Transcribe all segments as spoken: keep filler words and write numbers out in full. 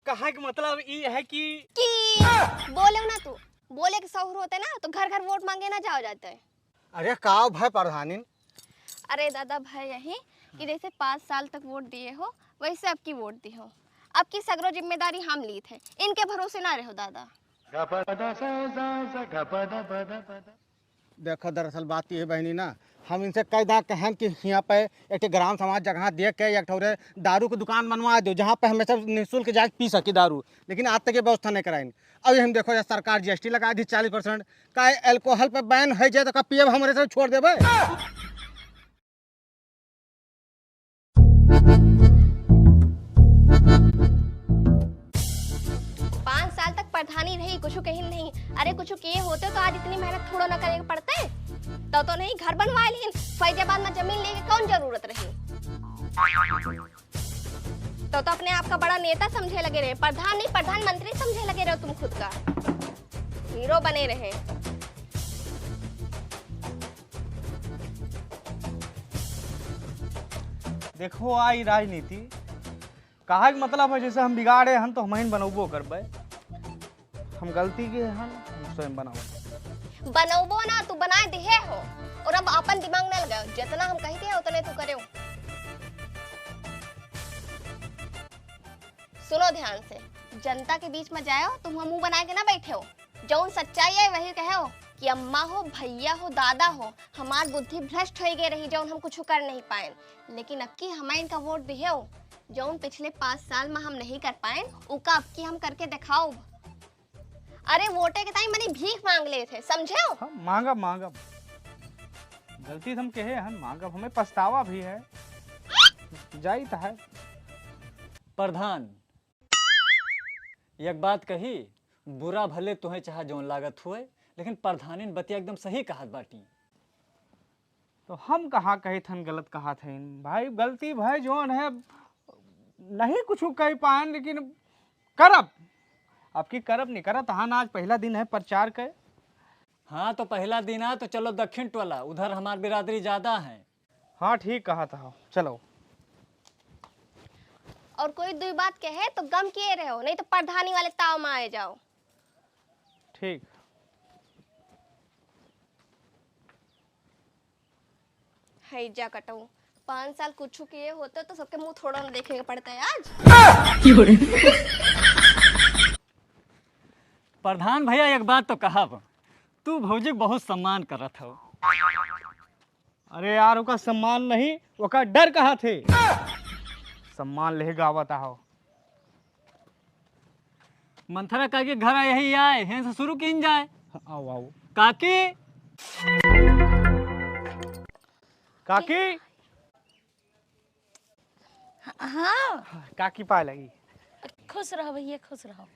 कहे के मतलब ई है कि कि बोले ना तू, बोले के शौहर होते ना तो घर घर वोट मांगे ना जाओ जाते। अरे का भय प्रधानिन? अरे दादा, भय यही कि जैसे पाँच साल तक वोट दिए हो, वैसे अब की वोट दी हो। अब की सगरो जिम्मेदारी हम लीत है, इनके भरोसे ना रहो दादा। देखो, दरअसल बात ये है बहनी ना, हम इनसे कई दाँव कहन कि हियाँ पे एक ठे ग्राम समाज जगह देख के एक ठौरे दारू की दुकान बनवा दो, जहाँ पे हमेशा निःशुल्क जाके पी सकी दारू, लेकिन आज तक ये व्यवस्था नहीं कराइन। अब हम देखो यार, सरकार जीएसटी लगा दी चालीस परसेंट, का अल्कोहल पे बैन है जाए तो का पियब हमरे से छोड़ देबे? पाँच साल तक प्रधानी रही, कुछ कहीं नहीं। अरे कुछ किए होते तो आज इतनी मेहनत थोड़ो ना करे के पड़ते। तो तो नहीं घर बनवा लेन, फैजाबाद में जमीन लेके कौन जरूरत रही? तो तो अपने आप का बड़ा नेता समझे लगे रहे, प्रधान नहीं प्रधानमंत्री समझे लगे रहे तुम खुद का, हीरो बने रहे। देखो, आई राजनीति कहा के मतलब है, जैसे हम बिगाड़े हन तो हम ही बनौबो करबे। हम गलती के हन, हम स्वयं बनाओ। बनौबो ना, तू बनाए दिहे हो। और अब अपन दिमाग न लगाओ, जितना हम कहते हैं उतने तू करेओ। सुनो ध्यान से, जनता के बीच में जाओ, तुम मुंह बनाए के ना बैठे हो। जौन सच्चाई है वही कहो कि अम्मा हो, भैया हो, दादा हो, हमार बुद्धि भ्रष्ट हो गए रही, जौन हम कुछ कर नहीं पाए। लेकिन अब की हमारे इनका वोट दिहे हो, जौन पिछले पाँच साल में हम नहीं कर पाए, उका अब की हम करके दिखाओ। अरे वोटे के ताई मने भीख मांग ले थे, समझे हो? हाँ, मांगब, मांगब। गलती तो हम कहे हन, मांगब, हमें पछतावा भी है। जाई तो है। प्रधान, एक बात कही, बुरा भले तुहें चाहे जौन लागत हुए, लेकिन प्रधानिन बतिया एकदम सही कहत बाटी। तो हम कहाँ कहे थन गलत कहा थे भाई, गलती भाई जौन है, नहीं कुछ कह पाएन, लेकिन करब, अब की करब नहीं करत हन, आज पहला दिन है प्रचार के। हाँ, तो पहला दिन है, तो चलो दक्षिण टोला, उधर हमार बिरादरी ज्यादा है। हाँ, ठीक कहा था, चलो। और कोई दुई बात कहे तो गम किए रहो, नहीं तो प्रधानी वाले ताव में आए जाओ। ठीक। है जा कटऊ, पाँच साल कुछ किए होते तो सबके मुंह थोड़ा न देखे के पड़ता है आज। प्रधान भैया, एक बात तो कहब, तू भौजी के बहुत सम्मान करत हो। अरे यार, ओका सम्मान नहीं, ओका डर कहा थे। सम्मान लेहे गावत आहो। मंथरा काकी के घर यही आए, हेन से शुरू कीन जाए। आओ, आओ। काकी। काकी। हाँ। काकी पाए लगी। खुश रहो भैया, खुश रहो।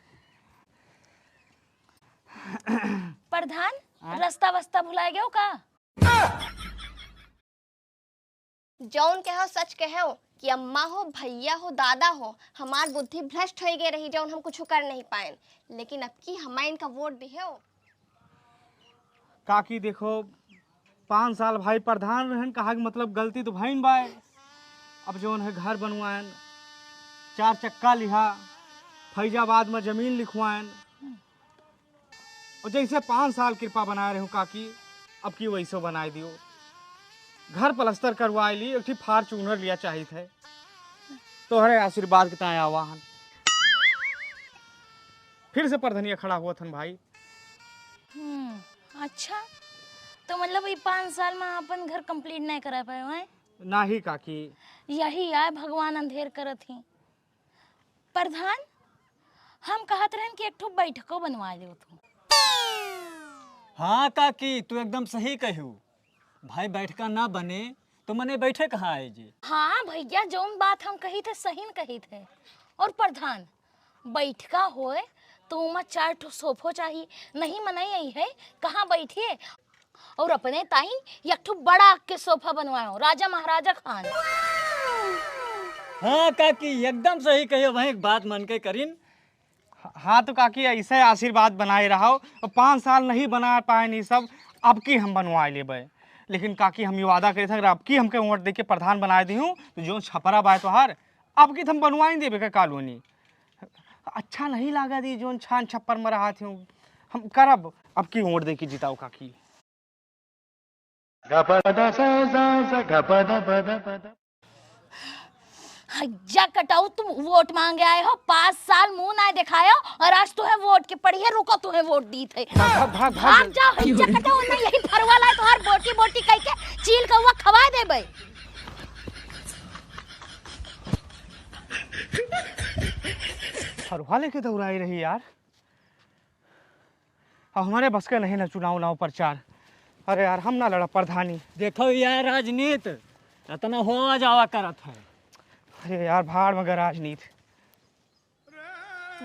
प्रधान, हाँ? रास्ता वास्ता भुला गयो का? जौन कहो सच कहो कि अम्मा हो, भैया हो, दादा हो, हमार बुद्धि भ्रष्ट हो गए रही, जौन हम कुछ कर नहीं पाएन, लेकिन अब की हमार इनका वोट दिहो। काकी देखो, पाँच साल भाई प्रधान रहन, कहा कि मतलब गलती तो भइन बाय। अब जौन है घर बनवाएन, चार चक्का लिहा, फैजाबाद में जमीन लिखवाएन, और जैसे पाँच साल कृपा बनाए रहो काकी, अब की वैसो बनाए दियो। घर प्लस्तर करवाए ली, एक ठी Fortuner लिया चाहित है। तोहरे आशीर्वाद के ताए आवा हन। फिर से प्रधनिया खड़ा हुआ थन भाई। हम्म, अच्छा, तो मतलब ये पाँच साल में अपन घर complete नहीं करा पाए हो, हैं? नाही काकी। यही आए भगवान अंधेर करत ही। प्रधान, हम कहत रहन कि एक ठो बैठको बनवा देव तू। हाँ काकी, तू एकदम सही कहू। भाई बैठका ना बने तो मने बैठे कहाँ आए जी? हाँ भैया, जौन बात हम कही थे सही न कही थे। और प्रधान, बैठका होए तो उमा चार ठो सोफो चाही, नहीं मनई आई है, कहाँ बैठिए? और अपने ताई एक ठो बड़ा के सोफा बनवाओ, राजा महाराजा खान। हाँ काकी, एकदम सही कहियो, वही एक बात मन के करीन। हाँ तो काकी, ऐसे आशीर्वाद बनाए रहो। और पाँच साल नहीं बना पाए नहीं सब, अब की हम बनवाए लेबे। लेकिन काकी, हम ये वादा करे थे, अगर अब की हमके वोट दे के प्रधान बनाए दी हूँ, तो जो छपरा बाय तोहार, अब की हम बनवाए देबे का कॉलोनी। आ, अच्छा नहीं लागा दी, जोन छान छप्पर में रहा थे, हम करब। अब की वोट दे के जिताओ काकी। हैजा कटाऊ, तुम वोट मांगे आए हो, पाँच साल मुंह ना दिखायो और आज तुम्हें वोट के पड़ी है। रुको, तुम्हें वोट दी थे। भाग, भाग, भाग, भाग। भाग जाओ, हैजा कटाऊ, नहीं यही फरवा लाए, तुम्हार बोटी बोटी कह के चील कौवा खवा देबे। फरवा लेके दौड़ाई रही यार। अब हमरे बस के नहीं ना चुनाव उनाव प्रचार। अरे यार, हम ना लड़ब प्रधानी। देखो यार, राजनीत इतना होवा जावा करत है। अरे यार, भाड़ में गए राजनीत।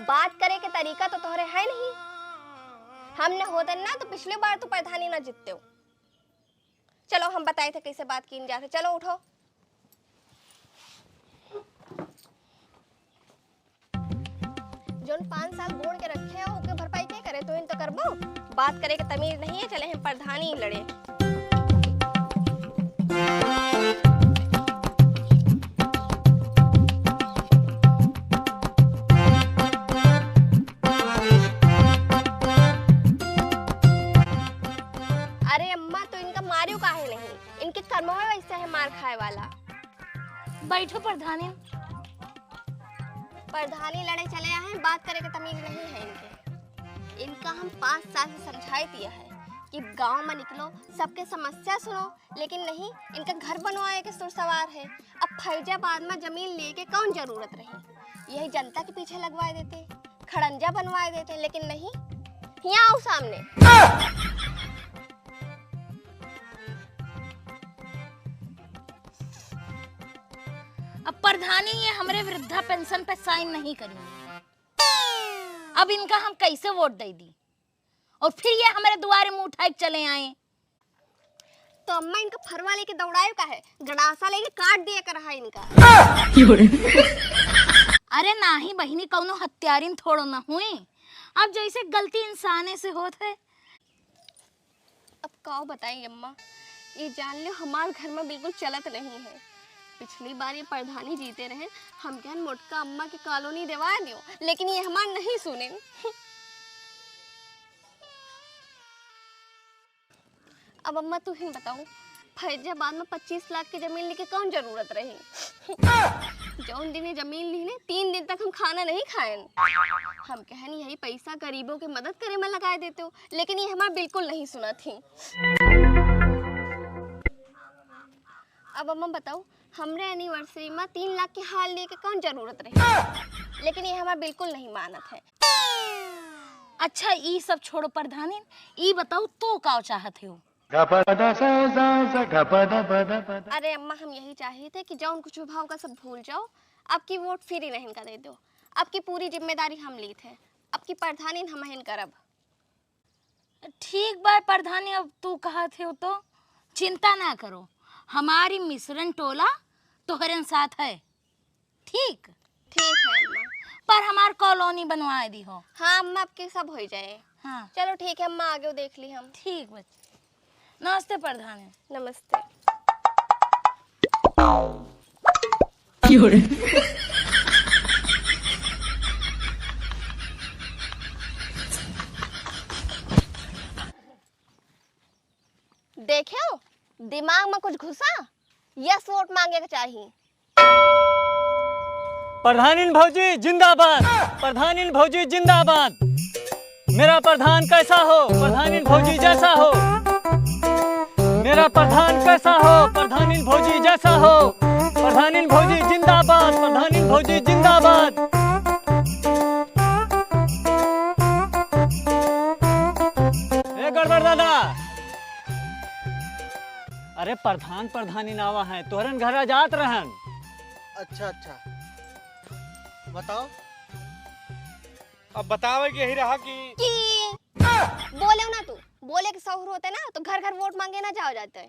बात करे के तरीका तो तोहरे है नहीं। हम न होतन ना तो पिछली बार तू प्रधानी ना जीतते हो। चलो, हम बताए थे कैसे बात कीन जाते। चलो उठो। जोन पाँच साल बोन के रखे हो, ओके भरपाई के करे? तो इन तो करबो। बात करे के तमीज नहीं है, चले हम प्रधानी लड़े। अरे अम्मा, तो इनका मारियो काहे नहीं? इनके कर्मवा वैसे है मार खाए वाला। बैठो प्रधानी। प्रधानी लड़े चले आए, बात करे के तमीज नहीं है इनके। इनका हम पाँच साल से समझाई दिया है कि गांव में निकलो, सबके समस्या सुनो, लेकिन नहीं, इनका घर बनवाए के सुर सवार है। अब फैजाबाद में जमीन लेके कौन जरूरत रही, यही जनता के पीछे लगवाए देते, खड़ंजा बनवाए देते, लेकिन नहीं। यहाँ आओ सामने। अब प्रधानी ये हमरे वृद्धा पेंशन पे साइन नहीं करी, अब इनका हम कैसे वोट दे दी? और फिर ये हमरे दुआरे मुंह उठाए के चले आए। तो अम्मा इनका फरवा लेके दौड़ायो काहे? गंडासा लेके काट दिया कर रहा इनका। अरे नाही बहिनी, कौनो हत्यारिन थोड़ो ना हुई। अब जैसे गलती इंसाने से होत है। अब काव बताई अम्मा, ये जान लो हमार घर में बिल्कुल चलत नहीं है। पिछली बार ये प्रधानी जीते रहे, हम कहन मोटका अम्मा के कॉलोनी देवा दियो, लेकिन ये हमार नहीं सुने। अब अम्मा तू ही बताओ, फैजाबाद में पच्चीस लाख की जमीन लेके कौन जरूरत रही? जौन दिन ये जमीन ली ने, तीन दिन तक हम खाना नहीं खाएन। हम कहन यही पैसा गरीबों के मदद करे में लगाए देते हो, लेकिन ये हमार बिल्कुल नहीं सुना थी। अब अम्मा बताओ, हमरे एनिवर्सरी में तीन लाख के हार लेके कौन जरूरत रही? लेकिन ये हमार बिल्कुल नहीं मानत है। अच्छा, ई सब छोड़ो प्रधानी, ई बताओ तू का चाहत हो? अरे अम्मा, हम यही चाहित है कि जौन कुछ भाव का सब भूल जाओ, अब की वोट फ्री नहीं इनका दे दो, अब की पूरी जिम्मेदारी हम लीत है, अब की प्रधानी हम हिन करब। ठीक बा प्रधानी, अब तू कहत हो तो चिंता ना करो, हमारी मिश्रण टोला तोहरन साथ है। ठीक? ठीक है अम्मा। पर हमार कॉलोनी बनवाए दी हो। हाँ अम्मा, अब की सब हो जाए। हाँ। चलो ठीक है अम्मा, आगे देख ली हम। ठीक बच्चे। नमस्ते प्रधानी। नमस्ते। देखेउ, दिमाग में कुछ घुसा, यस वोट मांगे के चाही। प्रधानिन भौजी जिंदाबाद, प्रधानिन भौजी जिंदाबाद। मेरा प्रधान कैसा हो, प्रधानिन भौजी जैसा हो। मेरा प्रधान कैसा हो, प्रधानिन भौजी जैसा हो। प्रधानिन भौजी जिंदाबाद, प्रधानिन भौजी जिंदाबाद। ए गड़बड़ दादा, अरे प्रधान, प्रधानिन आवा है, तोहरन घरा जात रहन। अच्छा, अच्छा, बताओ। अब बतावे के यही रहा कि कि बोले ना तू, बोले के सहूर होते ना तो घर घर वोट मांगे ना जाओ जाते।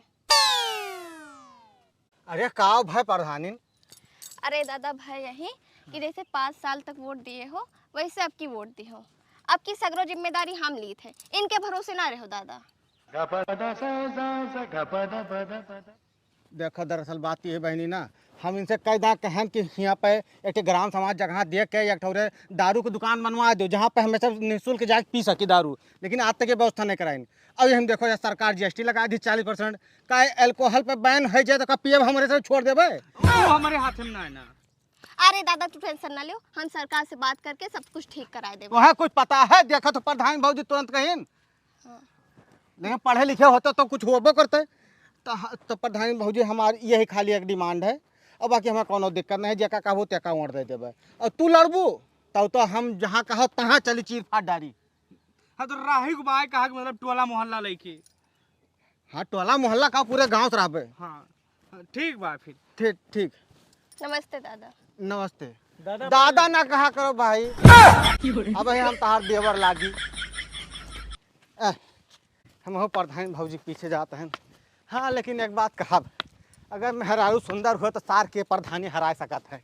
अरे का भय प्रधानिन? अरे दादा, भय यही कि जैसे पाँच साल तक वोट दिए हो, वैसे अब की वोट दी हो। अब की सगरो जिम्मेदारी हम लीत है, इनके भरोसे ना रहो दादा। देखा, दरअसल बात ये है बहनी ना, हम इनसे कई दा कहन कि हियाँ पे एक ठे ग्राम समाज जगह देख के एक ठौरे दारू के दुकान बनवा दो, जहाँ पे हमेशा निःशुल्क जाके पी सकी दारू, लेकिन आज तक ये व्यवस्था नहीं कराइन। अब हम देखो, ये सरकार जीएसटी लगा दी चालीस परसेंट, का अल्कोहल पे बैन हो जाए तो का पियब हमरे से छोड़ देबे? वो हमारे हाथ में ना है ना। अरे दादा, तू टेंशन ना लियो, हम सरकार से बात करके सब कुछ ठीक कराए देबे। वहाँ कुछ पता है? देखा तो प्रधान भौजी तुरंत कहिन। हाँ। लेकिन पढ़े लिखे होते तो कुछ होबो करते। तो ह-, तो प्रधान भौजी, हमारी यही खाली एक डिमांड है, अब बाकी हमें कोनो दिक्कत नहीं, जेका कहबो तेका वोट दे देबे। और तू लड़बू, तब तो हम जहाँ कहो तहाँ चली चीर फाड़ डारी। हाँ, तो राही को बाय कहा कि मतलब टोला मोहल्ला लइके। हाँ, टोला मोहल्ला का, पूरे गांव से रहबे। हाँ, ठीक बा फिर। ठीक, ठीक। नमस्ते दादा। नमस्ते। दादा दादा ना कहा करो भाई। अब हम तहार देवर लागी। ए, हम हो प्रधान भौजी के पीछे जात हैं। हाँ, लेकिन एक बात कहब, अगर मेहरारू सुंदर हो तो सार के प्रधानी हरा सकत है।